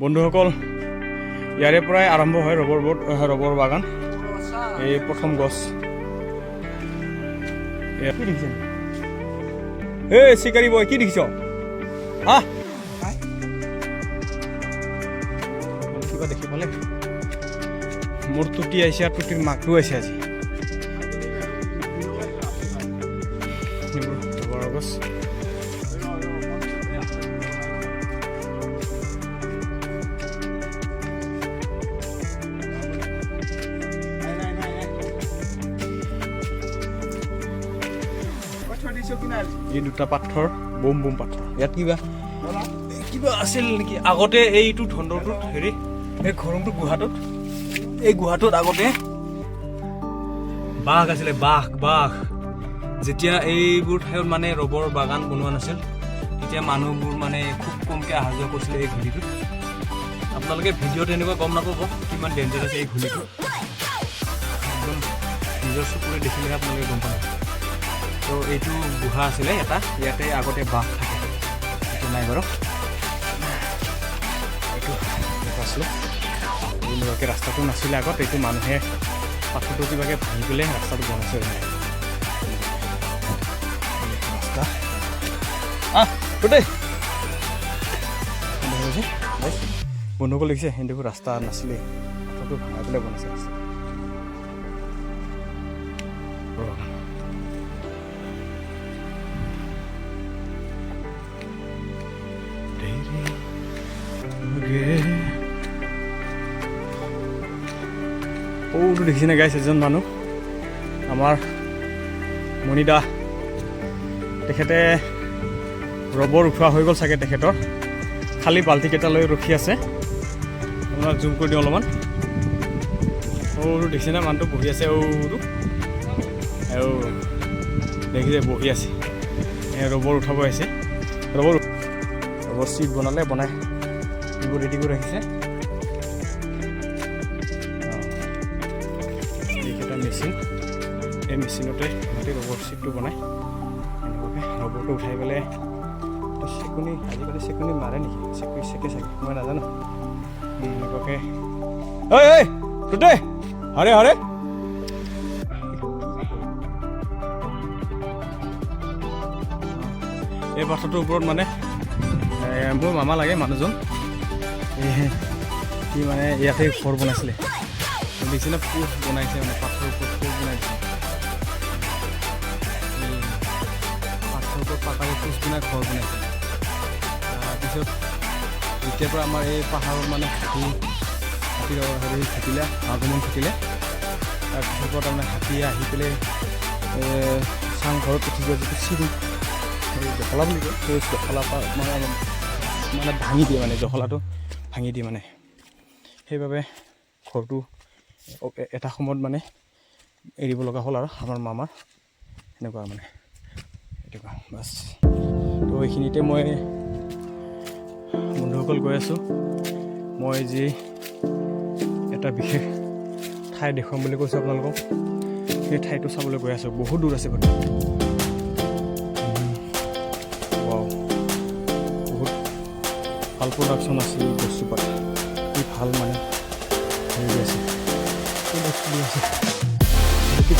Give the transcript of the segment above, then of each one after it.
বন্ধুসকল, ইয়াৰে পৰাই আৰম্ভ হয় ৰবৰ বোৰ্ড, ৰবৰ বাগান। এই প্ৰথম গছ। এয়া কি দেখিছে? এই চিকাৰী বয়, কি দেখিছ? আহ, কিবা দেখি পালে? মোৰ টুটি আহিছে আৰু টুটিৰ মাকটো আহিছে আজি। এইবোৰ ৰবৰৰ গছ। এই দুটা পাথৰ, বোম বোম পাথৰ। ইয়াত কিবা কিবা আছিল নেকি আগতে? এইটো ধন্দৰটোত হেৰি, এই ঘৰংটো গুহাটোত, এই গুহাটোত আগতে বাঘ আছিলে, বাঘ বাঘ। যেতিয়া এইবোৰ ঠাইত মানে ৰবৰ বাগান বনোৱা নাছিল, তেতিয়া মানুহবোৰ মানে খুব কমকৈ অহা যোৱা কৰিছিলে এই ঘুলিটোত। আপোনালোকে ভিডিঅ'ত এনেকুৱা গম নাপাব কিমান ডেঞ্জাৰ আছে এই ঘুলিটো। একদম নিজৰ চকুৰে দেখিলেহে আপোনালোকে গম পাব। তো এইটো গুহা আছিলে এটা, ইয়াতে আগতে বাঘ থাকে, এতিয়া নাই বাৰু। এইটো এনেকুৱা আছিলে, এনেকুৱাকৈ ৰাস্তাটো নাছিলে আগত। এইটো মানুহে পাথৰটো কিবাকৈ ভাঙি পেলাই ৰাস্তাটো বনাইছে। এইটো ৰাস্তা। আহ গোটেই বন্ধুসকল, দেখিছে, সেইবোৰ ৰাস্তা নাছিলে, পাথৰটো ভাঙাই পেলাই বনাইছে ৰাস্তা। সৌটো দেখিছেনে গাইছ? এজন মানুহ, আমাৰ মণিদা, তেখেতে ৰবৰ উঠোৱা হৈ গ'ল চাগে তেখেতৰ, খালী বাল্টিকেইটা লৈ ৰখি আছে। আপোনাক জুম কৰি দিওঁ অলপমান। সৌটো দেখিছেনে? মানুহটো বহি আছে। ঔটো আৰু দেখিছে, বহি আছে। এই ৰবৰ উঠাব আহিছে। ৰবৰ ৰবৰ চিট বনালে, বনাই এইবোৰ ৰেডি কৰি ৰাখিছে। এইকেইটা মেচিন, এই মেচিনতে সিহঁতে ৰবৰ চিটটো বনায়। এনেকুৱাকৈ ৰবৰটো উঠাই পেলাই চেকনি, আজিকালি চেকনি মাৰে নেকি? চেকনি চেকে চাগে, মই নাজানো। এনেকুৱাকৈ। ঐ ঐ টোটে, হৰে হৰে। এই পাথৰটোৰ ওপৰত মানে মোৰ মামা লাগে মানুহজন, এই সি মানে ইয়াতে ঘৰ বনাইছিলে। দেখিছেনে? পোষ্ট বনাইছে, মানে পাথৰৰ ওপৰত পোষ্ট বনাই দিছে। এই পাথৰৰ ওপৰত পাকাৰে পোষ্ট বনাই ঘৰ বনাইছে। তাৰপিছত যেতিয়াৰ পৰা আমাৰ এই পাহাৰত মানে হাতীৰ হেৰি ঘটিলে, আগমন ঘটিলে, তাৰপিছৰ পৰা তাৰমানে হাতীয়ে আহি পেলাই চাংঘৰত উঠি যোৱা যিটো চিৰি, সেই জখলা বুলি কয়, সেই জখলা পৰা মানে মানে ভাঙি দিয়ে, মানে জখলাটো ভাঙি দিয়ে মানে। সেইবাবে ঘৰটো এটা সময়ত মানে এৰিব লগা হ'ল আৰু আমাৰ মামাৰ সেনেকুৱা মানে এনেকুৱা বাছ। তো এইখিনিতে মই বন্ধুসকল গৈ আছোঁ। মই যি এটা বিশেষ ঠাই দেখুৱাম বুলি কৈছোঁ আপোনালোকক, সেই ঠাইটো চাবলৈ গৈ আছোঁ। বহুত দূৰ আছে বাৰু। ৱাও, বহুত ভাল প্ৰডাকশ্যন আছে এই গছজোপাত। কি ভাল মানে হেৰি আছে, কি বস্তু দি আছে এইটো।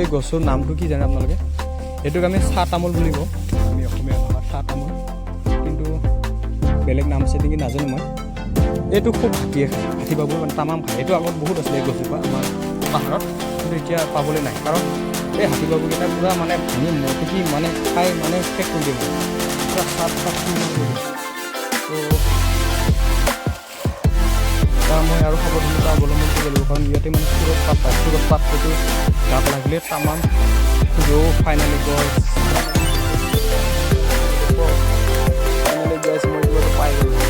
এই গছৰ নামটো কি জানে আপোনালোকে? এইটোক আমি চাহ তামোল বুলি কওঁ আমি অসমীয়া ভাষাত, চাহ তামোল। কিন্তু বেলেগ নাম আছে নেকি নাজানো মই। এইটো খুব হাতীয়ে খায়, হাতী বাবু মানে তামাম খায়। এইটো আগত বহুত আছিলে এই গছজোপা আমাৰ পাহাৰত, কিন্তু এতিয়া পাবলৈ নাই। কাৰণ এই হাতী বাবুকেইটা পূৰা মানে ভাঙি মটকি মানে খাই মানে শেষ কৰি দিয়ে, মানে পূৰা চাত চাত চুৰমাৰ কৰি দিয়ে। তো তাৰ মই আৰু সাৱধানতা অৱলম্বন কৰিব লাগিব, কাৰণ ইয়াতে মানে চুৰত পাত পায়। চুৰত পাত সেইটো গাত লাগিলে তামাম খোজো। ফাইনেলি গছ, মই কিবা এটা পাই গ'লোঁ।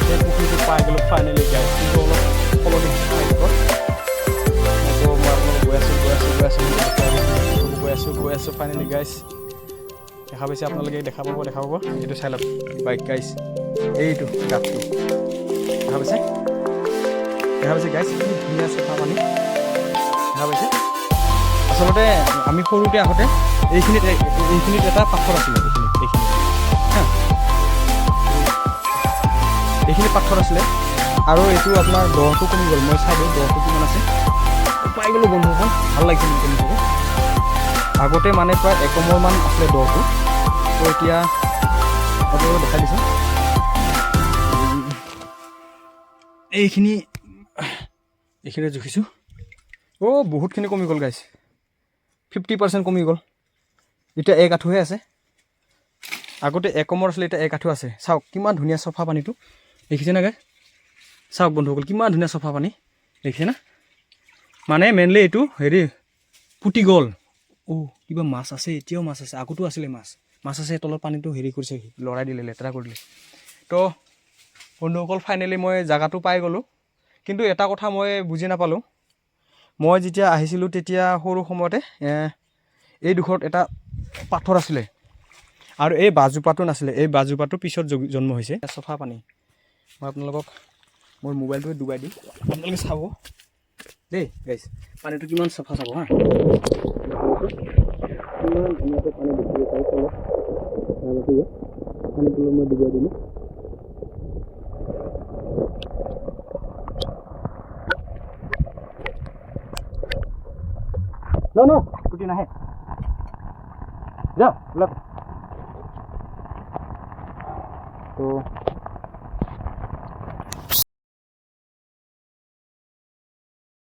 সেই পুখুৰীটো পাই গ'লোঁ ফাইনেলি গাইছ, কিন্তু অলপ সলনি হৈছে। আছোঁ, গৈ আছোঁ, গৈ আছোঁ। ফাইনেলি গাইছ, দেখা পাইছে আপোনালোকে? দেখা পাব, দেখা পাব। এইটো চাই লওক বাইক গাইছ, এইটো গাঁতটো দেখা পাইছে? দেখা পাইছে গাইছ? কি ধুনীয়া চাফা পানী, দেখা পাইছে? আচলতে আমি সৰুতে আহোঁতে এইখিনিত এটা পাথৰ আছিলে, এইখিনিত, হা, এইখিনি পাথৰ আছিলে। আৰু এইটো আপোনাৰ দহটো কমি গ'ল। মই চাই দিওঁ দহটো কিমান আছে। পাই গ'লোঁ বন্ধুসকল, ভাল লাগিছে কিন্তু নিজকে। আগতে মানে প্ৰায় একমৰমান আছিলে দহটো। তো এতিয়া আপোনালোকক দেখাই দিছোঁ। এইখিনি জুখিছোঁ। অ', বহুতখিনি কমি গ'ল গাইছ, 50% কমি গ'ল। এতিয়া এক আঁঠুহে আছে। আগতে একমৰ আছিলে, এতিয়া এক আঁঠু আছে। চাওক কিমান ধুনীয়া চফা পানীটো, দেখিছে না গাইছ? চাওক বন্ধুসকল, কিমান ধুনীয়া চফা পানী, দেখিছে না? মানে মেইনলি এইটো হেৰি পুতি গ'ল। অ' কিবা মাছ আছে, এতিয়াও মাছ আছে, আগতো আছিলে মাছ। মাছ আছে তলত, পানীটো হেৰি কৰিছে, লৰাই দিলে, লেতেৰা কৰি দিলে। তো বন্ধুসকল, ফাইনেলি মই জেগাটো পাই গ'লোঁ। কিন্তু এটা কথা মই বুজি নাপালোঁ। মই যেতিয়া আহিছিলোঁ তেতিয়া সৰু সময়তে এই ডোখৰত এটা পাথৰ আছিলে আৰু এই বাঁহজোপাটো নাছিলে। এই বাঁহজোপাটো পিছত জন্ম হৈছে। চফা পানী। মই আপোনালোকক মোৰ মোবাইলটোৱে ডুবাই দিম, আপোনালোকে চাব দেই গাইছ, পানীটো কিমান চফা চাব। হা, কিমান ধুনীয়াকৈ পানী দেখিব পাৰি তলত। তাৰবাবে পানীটো মই ডুবাই দিলোঁ। ন ন ছুটি নাহে, যাওঁ ওলাব। তো